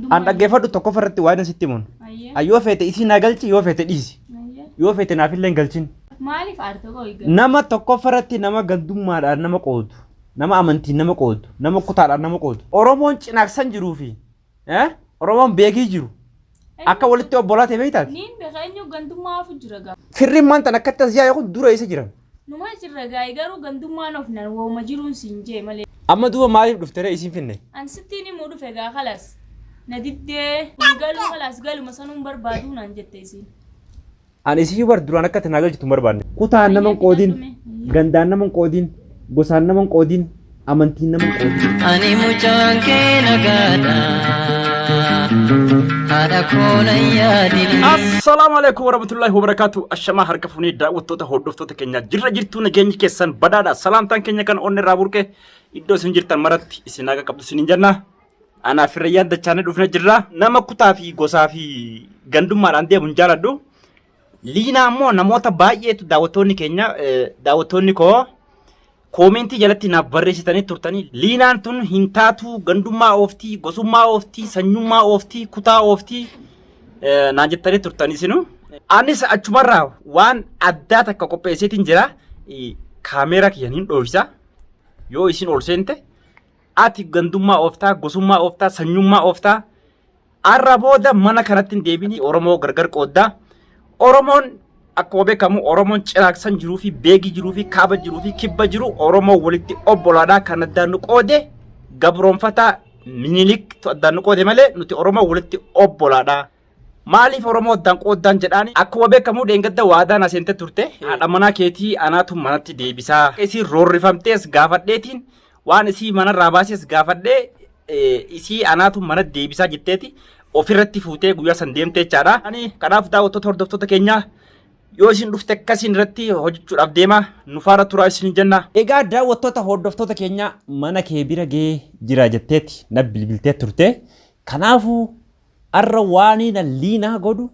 Gandummaa. An dhaggeeffadhu tokkoffaa irratti waan sitti himuun. Ayyee. An yoo feete isii naa galchi yoo feete dhiisi. Ayyee. Yoo feete naafillee hin galchin. Maaliif aarta qoyi gaa? Nama tokkoffaa irratti nama gandummaadhaan nama qoodu, nama amantiin nama qoodu, nama kutaadhaan nama qoodu. Oromoon cinaaksan jiruu fi eh, Oromoon beekii jiru akka walitti obbolaa ta'e beektaati. Niin beeka eenyu gandummaa hafu jira gaa. Firriin maanta akkatti as yaa'e kun dura isa jiran. Numa jirra gaa garuu gandummaan of nan wooma jiruun siin jee malee. Amma duuba maaliif dhufte ree isiin finne? An sittiin himuu dhufe gaa kalas. Na diddee hin galuu kalas galuma sanuun barbaaduu naan jette isiin. Ani isii bar duraan akka itti naa galchitu hin barbaanne. Kutaan nama hin qoodin, gandaan nama hin qoodin, gosaan nama hin qoodin, amantiin nama hin qoodin. Ani mucaan kee nagaadha. Haadha koo nan yaadini. Assalaamu alaikum warahmatullahi wabarakatuh. Ashamaa harka fuunee daawwattoota hordoftoota keenya jirra jirtuu nageenyi keessan badhaadha. Salaamtaan keenya kan onnee irraa burqe iddoo isin jirtan maratti isin haqa qabdu isin hin jenna. Anaa fi Rayyaan dachaanee dhufne jirra. Nama kutaa fi gosaa fi gandummaadhaan deemu hin jaaladhu. Liinaa immoo namoota baay'eetu daawwattoonni keenya daawwattoonni koo koomentii jalatti naaf barreessitanii turtanii liinaan tun hin taatu gandummaa ooftii gosummaa ooftii sanyummaa ooftii kutaa ooftii naan jettanii turtanii isinu. Anis achumarraa waan addaa takka qopheesseetiin jira. Kaameeraa kiyyan hin dhoofisa. Yoo isin ol seente Ati gandummaa ooftaa, gosummaa ooftaa, sanyummaa ooftaa. Arra booda mana kanatti hin deebini Oromoo gargar qooddaa. Oromoon akkuma beekamu Oromoon ciraaqsan jiruu fi beegii jiruu fi kaaba jiruu fi kibba jiru Oromoo walitti obbolaadhaa kan addaan nu qoode gabroonfataa Minilik addaan nu qoode malee nuti Oromoo walitti obbolaadhaa. Maaliif Oromoo addaan qooddaan jedhaani? Akkuma beekamu dheengadda waadaa na seente turte. Haadha manaa keetii anaatu manatti deebisaa. Isii roorrifamtees gaafadheetiin waan isii manarraa baases gaafadhee isii anaatu manatti deebisaa jetteeti ofirratti fuutee guyyaa san deemte jechaadha. Ani kanaaf daawwattoota hordoftoota keenyaa yoo isin dhufte akkasiin irratti hojjechuudhaaf deema nu faana turaa isin jenna. Egaa daawwattoota hordoftoota keenyaa mana kee bira gahee jira jetteeti na bilbiltee turte. Kanaafuu Arra waaniin an liinaa godhu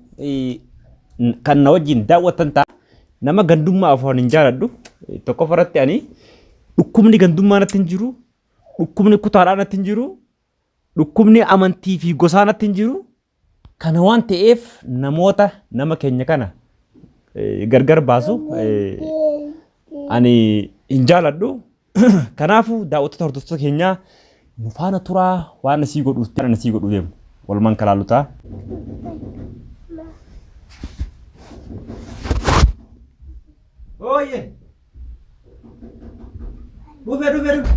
kan na wajjin daawwattan ta'a. Nama gandummaa afaan hin jaaladhu. Tokkoffaa irratti ani dhukkubni gandummaa natti hin jiru. Dhukkubni kutaadhaa natti hin jiru. Dhukkubni amantii fi gosaa natti hin jiru. Kana waan ta'eef namoota nama keenya kana gargar baasu ani hin jaaladhu. Kanaafuu daawwattoota hordoftoota keenyaa nu faana turaa waan asii godhuuf waan asii godhuu deemu walumaan kalaalu ta'a. Ooyye! Dhufe dhufe dhufe.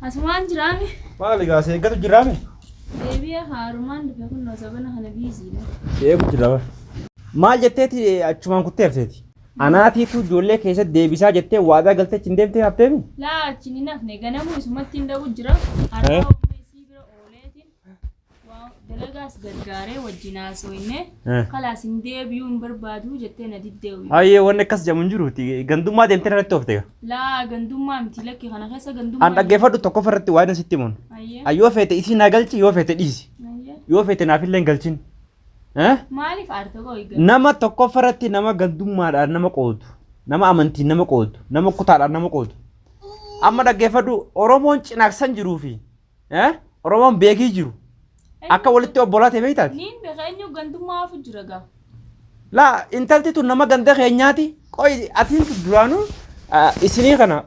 Asumaan jiraame. Maali gaa si eeggatu jiraame? Deebi'ee haarumaan dhufe kun zabana kana biiziidha. Si eegu jira. Maal jetteeti achumaan kuttee hafteeti? Anaatiitu ijoollee keessatti deebisaa jettee waadaa galtee achi hin deemtee hafteemi? Laa achi hin hafne ganamuu isumatti hin dhaqu jira. Har'a oomma isii bira ooleetiin waa dalagaas gargaaree wajjin haasofne kalaas hin deebi'uu hin barbaadu jettee na diddee. Hayyee wanni akkas jedhamu hin jiruuti. Gandummaa deemtee irratti oofte egaa. Laa gandummaa miti lakki kana keessa gandummaa. An dhaggeeffadhu tokkoffaa irratti waan sitti himuun. Hayyee. An yoo feete isii naa galchi yoo feete dhiisi. Hayyee. Yoo feete naafillee hin galchin. Eh? Maaliif aarta qoyi gaa? Nama tokkoffaa irratti nama gandummaadhaan nama qoodu, nama amantiin nama qoodu, nama kutaadhaan nama qoodu. Amma dhaggeeffadhu Oromoon cinaaksan jiruu fi eh? Oromoon beekii jiru akka walitti obbolaa ta'e beektaati. Niin beeka eenyu gandummaa hafu jira gaa. Laa intalti tun nama ganda keenyaati. Qoyi atiin tun duraanuu ah, isinii kana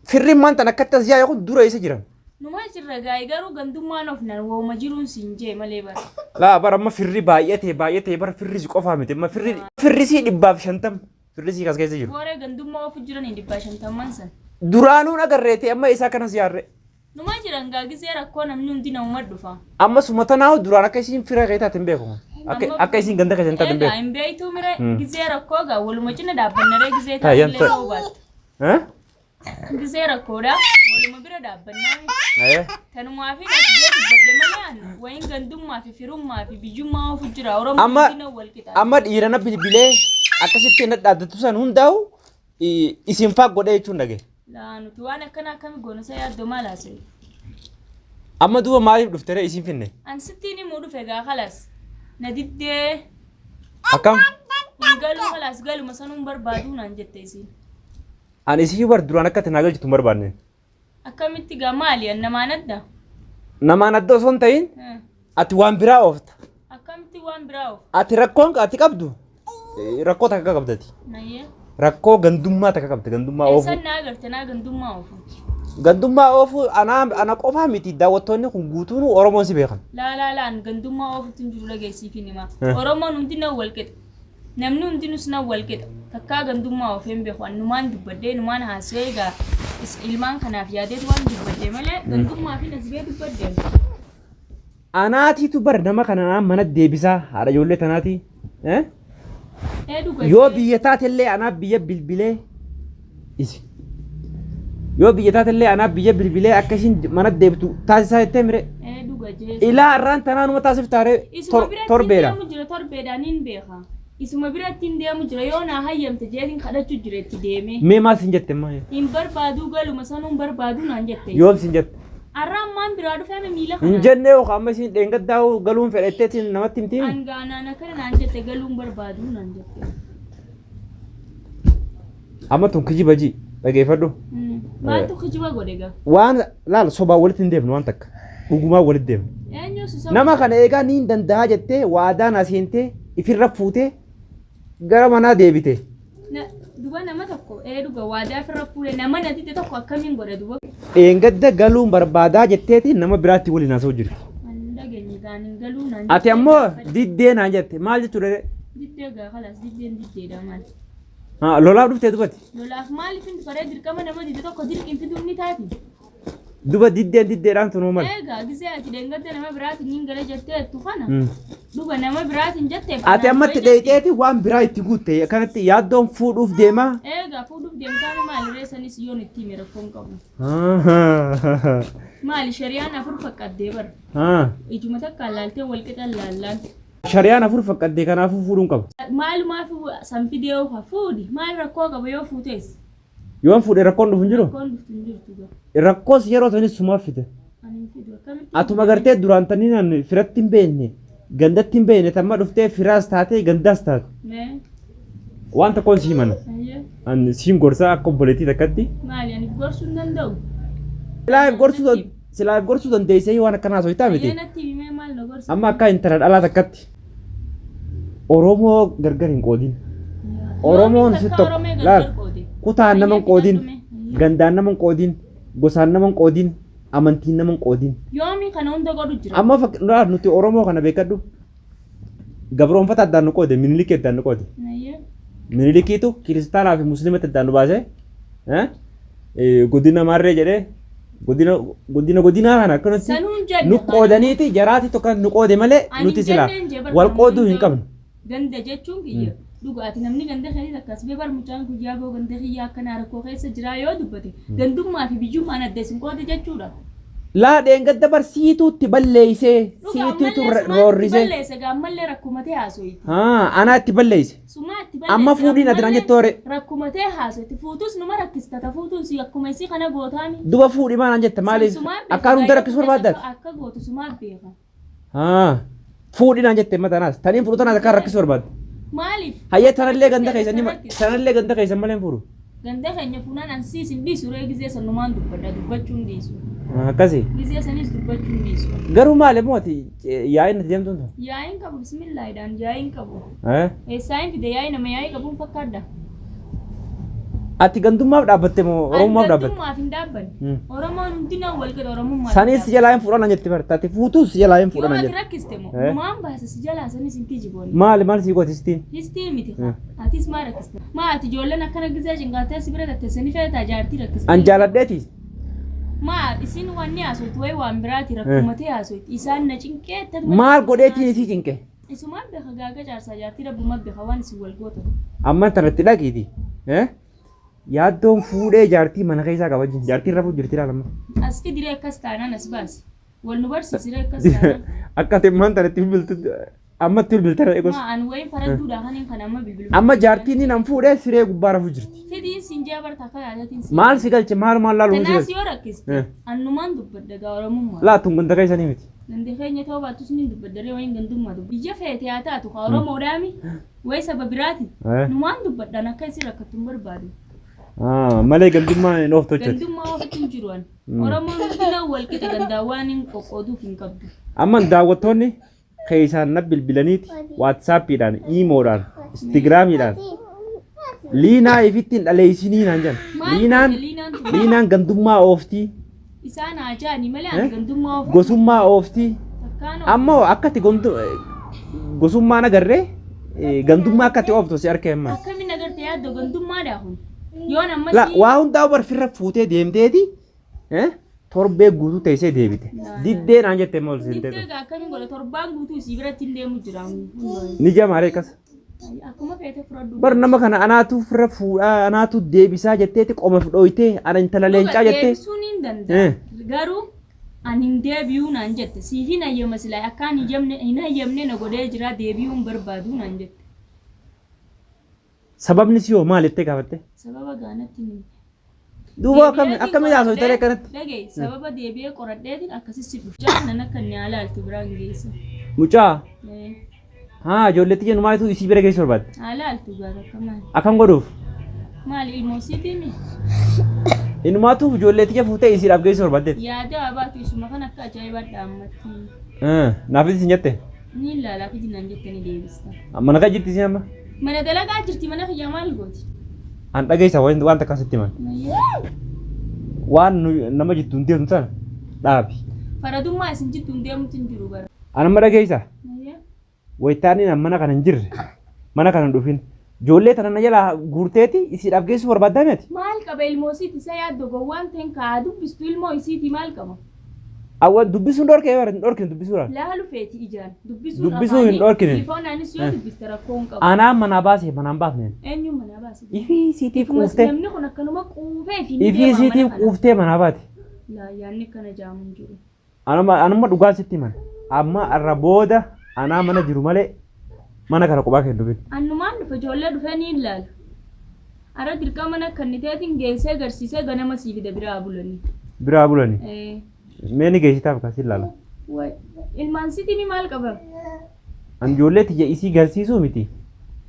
Firriin maantan akkatti as yaa'e kun dura eessa jiran? Numa jirra gaa'e garuu gandummaan of nan wooma jiruun siin jee malee bara. Laa bara amma firri baay'ate baay'ate bara firri si qofaa miti amma firri firri sii 150 firri sii kas keessa jiru. Waree gandummaa ofu jiran 150n san. Duraanuun agarreete amma isaa kanas yaarre. Numa jiran gaa gizee rakkoo namni hundi namuma dhufa. Amma suma tanaahu duraan akka isiin fira kee taate hin beeku. Akka Amma- akka isiin ganda keessa hin taate hin Egaa beeku. hin beektuu mire gizee rakkoo gaa waluma cina dhaabbannaree gizee Taa, yan taatellee ta- ta'uu baatte. Eh? Gizee rakkoodha waluma bira dhaabbannaa. Eh? Tanumaa fi as bee dubbadhe malee an wayin gandummaa fi firummaa fi biyyummaa ofu jira. Oromoo Amma hundinuu wal qixa. amma dhiirana bilbilee akkasitti na dhaaddattu san hundaa'u isin faa godhee jechuun dhagaye. Laa nuti waan akkana akkami goona isa yaaddoo maal haasa'e? Amma duuba maaliif dhufte ree isiin finne? An sittiin himuu dhufe gaa kalas. Na diddee Akkam? hin galuu kalaas galuma sanuu hin barbaaduu naan jette isiin. Ani isii bar duraan akka itti naa galchitu hin barbaanne. Akkamitti gaa maali an namaan adda? Namaan adda osoo hin ta'in Eh, ati waan biraa oofta. Akkamitti waan biraa oofa? Ati rakkoon ati qabdu rakkoo takka qabdati. Nayyee. Rakkoo gandummaa takka qabda gandummaa oofuu. Eessan naa agarte naa gandummaa oofu. Gandummaa oofuu anaa ana qofaa miti daawwattoonni kun guutuun Oromoon si beekan. Laa laa laa an gandummaa oofutti hin jiru dhageessiif hin himaa. Eh. Oromoon hundi nan wal qixa. Namni hundinus nan wal qixa. Takkaa gandummaa oofee hin beeku. An numaan dubbadhee numaan haasa'ee egaa ilmaan kanaaf yaadeetu waan dubbadhe malee gandummaa fi nasbee dubbadhe. Anaatiitu bar nama kana anaan mana deebisaa haadha ijoollee tanaati. Eh? Ee dhuga Yoo jee. biyya taatellee anaa biyya bilbilee isi. Yoo biyya taatellee anaa biyya bilbilee akka ishiin mana deebitu taasisaa jettee mire. Ee dhuga jee. Ilaa har'aan tanaa numa taasiftaa ree Isuma biratti hin torbeedha. deemu jira torbeedhaan hin beeka. Isuma biratti hin deemu jira yoo naa hayyamte jeetiin kadhachu jira itti deemee. Mee maal sin jette ammaa? Hin barbaaduu galuma sanuu hin barbaaduu naan jette. Yoom sin jette? Arra ammaan biraa dhufee ame miila Hin kanaan. jennee yookaan amma isiin dheengaddaa galuun fedhetteetiin namatti himtiin? An gaanaan akkana naan jette galuu hin barbaaduu naan jette. Amma tun kijiba ji dhageeffadhu. Maaltu kijiba godhe gaa? Waan laal sobaan walitti hin deemnu waan takka. Dhugumaan walitti deemnu. Eenyu si soba? Nama kana eegaa niin danda'a jettee waadaa naa seentee ifirra fuutee gara manaa deebite. Na- Duba nama tokko ee dhuga waadaa ofirra fuudhe nama na dide tokko akkamiin godha duba. Dheengadda galuun barbaadaa jetteeti nama biraatti waliin haasa'u jirti. Ani hin dhageenye gaan hin galuu naan Ati jettee ammoo gaafadhe. diddee naan jette maal jechuudha ree? Diddee gaa kalaas diddeen diddeedha maal. Haa, lolaaf dhuftee dubati. Lolaaf maaliif hin dhufaree dirqama nama dide tokko dirqiin fiduun ni taati. Duba diddeen diddeedhaan tunuu mali. Eegaa gisee ati dheengadda nama biraatiin niin gala jetteettu kana dhuga nama biraatiin jetteef Ati anaan ammatti du'e jetti. dheeyxeeti waan biraa itti guutte akkanatti yaaddoon fuudhuuf deemaa. Eegaa fuudhuuf deemtaami maali ree sanis yoon itti hime rakkoon qabu. Maali shariyaan afur faqqaddee bara. Ijuma takkaan laaltee wal qixan laallaan. Shariyaan afur faqqaddee kanaafuu fuudhuun qaba. Maalumaaf san fidee yoo fuudhi maal rakkoo qaba yoo fuutees. Yoon fuudhe rakkoon dhufu hin jiru. Rakkoon dhuftu hin jirtu gaa. Rakkoos yeroo sanis sumaaf fide. Ani hin fidu akkamitti. Atuma gartee duraan taniin an firatti hin beekne gandatti hin beekne tamma dhuftee firaas taatee gandaas taate. Mee Waan tokkoon si himana. ayyee An siin gorsaa akka obboleettii takkatti. maali ani gorsuu hin danda'u. Silaaf gorsuu silaaf gorsuu dandeessee waan akkanaa haasoftaa miti. Ayyee natti himee maal na gorsa. Amma akka intala dhalaa takkatti. Oromoo gargar hin qoodin. Oromoon si tokko. Laal kutaan nama hin qoodin. Gandaan nama hin qoodin. Gosaan nama hin qoodin. Amantiin nama hin qoodin. Yoomi kana hunda godhu jira. Amma laal nuti Oromoo kana beekadhu. Gabroonfata addaan nu qoode Minilikii addaan nu qoode. Ayyee. Minilikiitu kiristaanaa fi musliimatti addaan nu baase. Godina maarree jedhee godina godina godinaa kana akkanatti Sanuun jenne nu qoodaniiti jaraati tokko nu qoode malee Ani nuti hin silaa jenneen jee bar wal kan qooduu hin hunda qabnu. Ganda jechuun kiyya dhugaati namni ganda keessa akkas bee bar mucaan guyyaa boo ganda kiyya akkanaa rakkoo keessa jiraa yoo dubbate gandummaa fi biyyummaan adda isin qoode jechuudha. Laa dheengadda bar siituu itti balleeysee Dhuga siituutu ammallee sumaa itti roorrisee. balleessa gaa ammallee rakkumatee haasoyti. Haa anaa itti balleeyse. Sumaa itti Amma balleessa fuudhiin ati naan ammallee jettu hore. rakkumatee haasoyti. Fuutus numa rakkista ta fuutus akkuma isii kana gootaami. Duba fuudhi maa naan jette maaliif Sumaa beeka akkaan hunda gaa yoo rakkisuu fuutes barbaaddaati. akka gootu sumaa beeka. Haa fuudhi naan jette amma tanaas taniin fuudhu tanaas akkaan rakkisuu barbaadde. Maaliif? Hayyee tanallee ganda Rakkiste keessan akka rakkiste. tanallee ganda keessan malee hin fuudhu. Ganda keenya fuunaan an siis hin dhiisu ree gizee san numaan dubbadha dubbachuu hin dhiisu. Akkasi. Gizee sanis dubbachuu hin dhiisu. Garuu maali immoo ati yaa'iin ati deemtuun tun? Yaa'iin qabu bismillaahidhaan yaa'iin qabu. Eh? Eessaa hin fide yaa'ii nama yaa'ii qabuun fakkaadha. Ati gandummaaf dhaabbatte moo Ani Oromummaaf dhaabbatte? gandummaaf hin dhaabbanne. Oromoon hundinuu wal qixa Oromummaaf hin Sanis si jalaa hin fuudhan jetti barta. Ati fuutus si jalaa hin Yoo fuudhan ati jetti. rakkiste moo Eh? numaan baasa si jalaa sanis hin kijiboonni. Maali maal sii gooti istiin? Histii miti kaa. Atis maa rakkiste? Maa ati ijoolleen akkana gizee cinqaattee si bira teessee ni feetaa jaartii rakkiste. An jaaladheeti. Maa isin wanni haasoftu wayi waan biraati rakkumatee haasofti. Isaan na cinqee Maal godheetiin isii cinqe? Isumaan beeka gaaga jaarsaa jaartii rabbuma beeka waan isin wal gootan. Amma tanatti dhaqiiti. Eh? Yaaddoon fuudhee jaartii mana keessaa qaba. Jaartiin rafuu jirti ilaala amma. As fidiree akkas taanaan as baasi. Wal nu barsiisiree akkas taanaan. Akka ati ammaan tanatti bilbiltu Ammatti bilbiltara eegos. Maa an wayin faradduudha kaniin kan amma bilbilu. Amma jaartiin inni nan fuudhee siree gubbaa rafuu jirti. Fidiin siin jee barta akka yaadatiin siin. Maal si galche maal maal laalu si Tanaas galche. yoo rakkiste annumaan dubbadda gaa Oromummaa. Laa tun ganda keessanii miti. Gandi keenya ta'uu baattus ni dubbaddaree wayin gandummaa dubba. Biyya feete haa taatu kaa Oromoodhaami wayi saba biraati. Numaan dubbadhaan akka isin rakkattu hin barbaadu. Malee gandummaa hin ooftu jechuudha. Gandummaa ofitti hin jiru an. Oromoon hundinuu wal qixa gandaa waan hin qoqqooduuf hin qabdu. Amma daawwattoonni keessaan na bilbilaniiti waatsaappiidhaan, iimoodhaan, instagiraamiidhaan liinaa ifittiin dhaleessinii naan jedhan. Maal Liinaan godhe liinaan tun? liinaan gandummaa ooftii, Isaan haa jaani malee ani gandummaa ofitti gosummaa ooftii. takkaan oofti. Ammoo akka itti gosummaan agarree gandummaa akka itti ooftu si arka himman. Akkamiin agarte yaaddoo gandummaadhaa kun? Yoon amma La si waa hundaa barfirra fuutee deemteeti torbee guutuu teessee deebite. Diddee naan jette immoo ol seentee. Diddee gaa akkamiin godha torbaan guutuu isii biratti hin deemu jira. Ni jamaaree akkas. Akkuma feete fudhadhu. Bar nama kana anaatu firra fuudhaa anaatu deebisaa jetteeti qoma fudhooytee ana intala leencaa jettee. Deebisuun hin danda'a. Garuu ani hin deebi'uu naan jette. Siif hin hayyama silaa akka ani hin hayyamne na godhee jira deebi'uu hin barbaadu naan jette. Sababni si hoo maal jettee gaafatte? Sababa gaanatti hin Duuba akkamiin haasofte taree kanatti? Dhagaye sababa deebi'ee qoradheetiin akkasitti dhufu. Jaanan akka inni haala altu biraan geessa. Mucaa haa ijoollee xiyya numaatu isii bira geessu barbaadde. Haala altu gaara akka maali? Akkam godhuuf? Maali ilmoo siitiimi? Inumaatu ijoollee xiyya fuutee isiidhaaf geessu barbaadde. Yaada abaatu isuma kan akka ajaa'ibaa dhaammatti. Naafis isin jette? Ni ilaalaa fi jinnaan jette ni deebista. Mana kan jirti isin amma? Mana dalagaa jirti mana kiyyaa maal gooti? An dhageessa waan takka sitti himan. Waan nama jidduun deemtu sana dhaabi. Faradummaa isin jidduun deemutu hin jiru bara. An amma dhageessa. Wayitaaniin mana kana hin jirre mana kana hin dhufin. Ijoollee tana na jalaa guurteeti isiidhaaf geessuu barbaaddaa miti. Maal qaba ilmoo isiiti isa yaaddo gowwaan ta'in kaa dubbistu ilmoo isiiti maal qaba? Awwa dubbisuun dhorkee bara hin dhorkine dubbisuudhaan. Laalu feeti ijaan dubbisuun Dubbisuu hin dhorkine. Telefoonaanis yoo dubbiste rakkoo hin qabu. Anaan manaa baasee manaan baafneen. Eenyuun manaa baase? Ifii siitiif quuftee. Namni kun akkanuma quufee fi Ifii siitiif quuftee manaa baate. Laa yaadni akkana jaamu hin jiru. Anuma dhugaa sitti himan. Amma irra booda anaa mana jiru malee mana kana kophaa kee hin dhufin. Annumaan dhufa ijoollee dhufee ni ilaala. Ara dirqama mana kan teetiin geessee agarsiisee ganama sii fida biraa bulanii. Biraa bulanii. Mee ni geessitaaf kan si ilaala. Ilmaan sitii maal qaba? An ijoollee tiyya isii garsiisuu miti.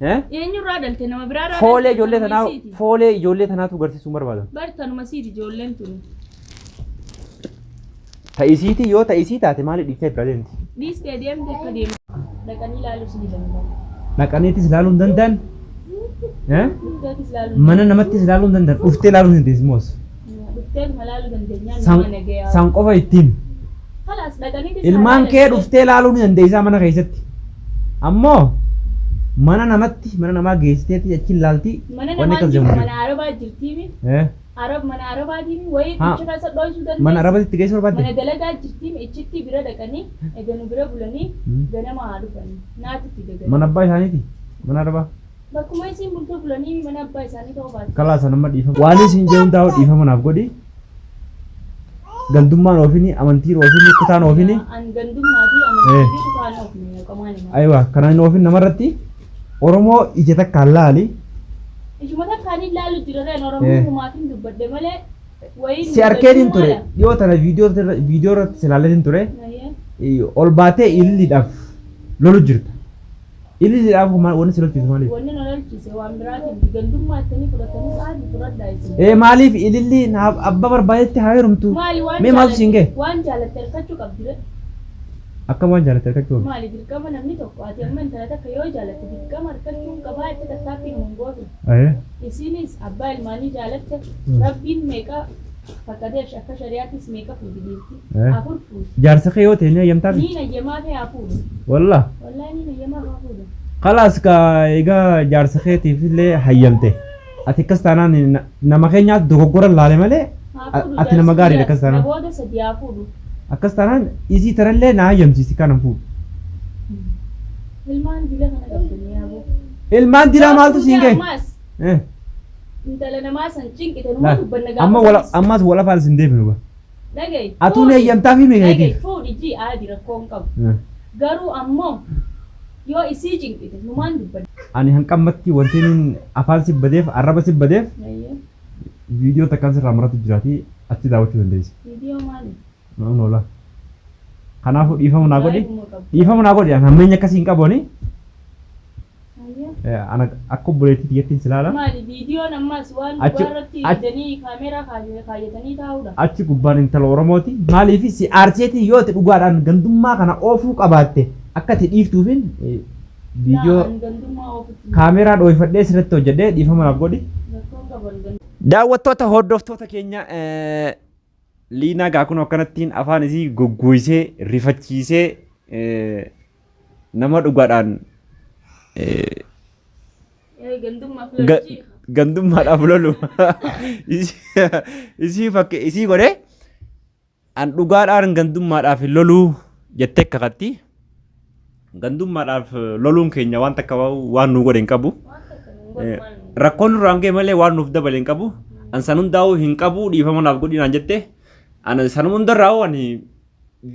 Eenyurraa dhalte nama biraarraa Foolee ijoollee tanaa foolee ijoollee tanaatu garsiisuu barbaadan. Bar tanuma siiti ijoolleen tuni. Ta'isiitii yoo ta'isii taate maaliif dhiiftee bira deemti? Dhiistee deemte akka deemte dhaqanii ilaaluus ni danda'u. Dhaqaniitis ilaaluu hin danda'an. Dhufteetis ilaaluu Mana namattis ilaaluu hin danda'an. Dhuftee ilaaluu hin dandeessu moos. Dhufteetuma ilaaluu dandeenyaan nama nagayaa. San qofa ittiin. Kalaas dhaqaniitis Ilmaan kee dhuftee ilaaluu ni dandeessaa mana keessatti. Ammoo mana namatti mana namaa geessiteeti achi ilaalti. Mana Wanni namaa akkas jiru jedhamu mana arabaa jirtiimi. Arab mana arabaatiin wayii Haa. ichi keessa dho'isuu dandeessu. Mana arabatti geessuu barbaadde? Mana dalagaa jirtiimi ichitti bira dhaqanii eeganu bira bulanii ganama haa dhufanii naatitti gaganii. Mana abbaa isaaniiti? Mana arabaa? Bakkuma isiin bultoo bulanii mana abbaa isaanii ta'uu baate. Kalaas nama dhiifama. Waan isin jedhu hundaa'u dhiifama naaf godhi. Gandummaan oofini, amantiin oofini, kutaan oofini. An gandummaa fi amantii fi kutaan oofne qamaan himaa. Ayiwa kanaan oofin namarratti Oromoo ija takkaan laali. Ijuma takkaan ilaalu jira reen Oromoo humaatiin dubbadhe malee wayiin Si arkeetiin ture dhiyoo tana viidiyoo irratti si ilaaleetiin ture ol baatee ililliidhaaf lolu jirta. Ililliidhaaf wanni si lolchiisu maaliif? Wanni na lolchiise waan biraatiin gandummaa ittanii fudhatanii sa'aatii fudhadhaa isin. Maaliif ililli naaf abba barbaadetti haa heerumtu? Maali waan Mee maaltu siin gahe? Waan jaalatte harkachuu qabdi ree. Akkam waan jaalatte harkachuu qabdi? Maali dirqama namni tokko ati amma intala takka yoo jaalatte dirqama harkachuun qabaa itti tattaaffii hin gootu. Isinis abbaa ilmaanii jaalatte rabbiin meeqa fakkatee akka shari'aattis meeqa fuuti dhiirti? Afur fuuti. Jaarsa kee yoo ta'e ni hayyamtaa Ni hayyamaa ta'e haa fuudhu. Wallah. Wallahi ni hayyamaa haa fuudhu. Kalaas ka egaa jaarsa keetiif illee hayyamte. Ati akkas taanaan nama keenyaatu dogoggora laale malee ati nama gaariidha akkas taanaan. Namoota sadii haa fuudhu. Akkas taanaan isii tanallee na hayyamsiisi kanan fuudhu. Ilmaan dila kana qabdanii yaaboo. Ilmaan dilaa maaltu siin gahe? Ammaas intala namaa san cinqite numa dubbanna gaafa. Amma wala ammaas wal afaan sin deebinu ba. Dhagaye. Atuun hayyamtaa fi Dhagaye meeqeetiif? fuudhi ji aadi rakkoo hin qabu. Garuu ammoo Yoo isii cinqite numaan dubbanna. Ani hanqammatti wanti inni afaan si badeef arraba si badeef viidiyoo takkaan sirraa muratu jiraati achi daawwachuu dandeessa. Viidiyoo maali? Na'uun oola. Kanaafuu dhiifama naa godhi. Ajaa'ibuma qabdu. Dhiifama naa godhi. Ani hammeenya akkasii hin qabu ani. Ayya. Ana akka obboleettii tiyyattiin si ilaala. Maali viidiyoon ammas waan dhugaa irratti fidanii kaameeraa kaayyatanii taa'uudha. Achi gubbaan intala Oromooti. Maaliif si aarseetiin yoo ati dhugaadhaan gandummaa kana oofuu qabaatte akka ati dhiiftuufin viidiyoo Laa, an gandummaa oofutti kaameeraa dhooyfadhee sirratti hojjedhee dhiifama naaf godhi. Rakkoon qabu an gandummaa. Daawwattoota hordoftoota keenya Liinaa gaa kun akkanattiin afaan isii goggoysee rifachiisee nama dhugaadhaan gandummaadhaaf lolu isii fakke isii godhee an dhugaadhaan gandummaadhaaf hin loluu jettee kakatti. Gandummaadhaaf loluun keenya waan takka waan nu godhe hin qabu. Rakkoon nurraan ga'e malee waan nuuf dabale hin qabu. An san hundaa'uu hin qabu dhiifama naaf godhi naan jette. An san hundarraa'uu ani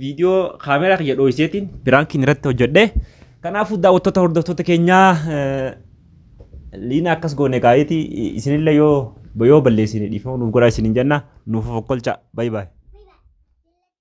viidiyoo kaameraa kiyya dhooyseetiin piraankiin irratti hojjedhe. Kanaafuu daawwattoota hordoftoota keenyaa liina akkas goone gaa'eeti isinillee yoo yoo balleessine dhiifama nuuf godhaa isinin jenna nuuf of okkolcha. Bay baay.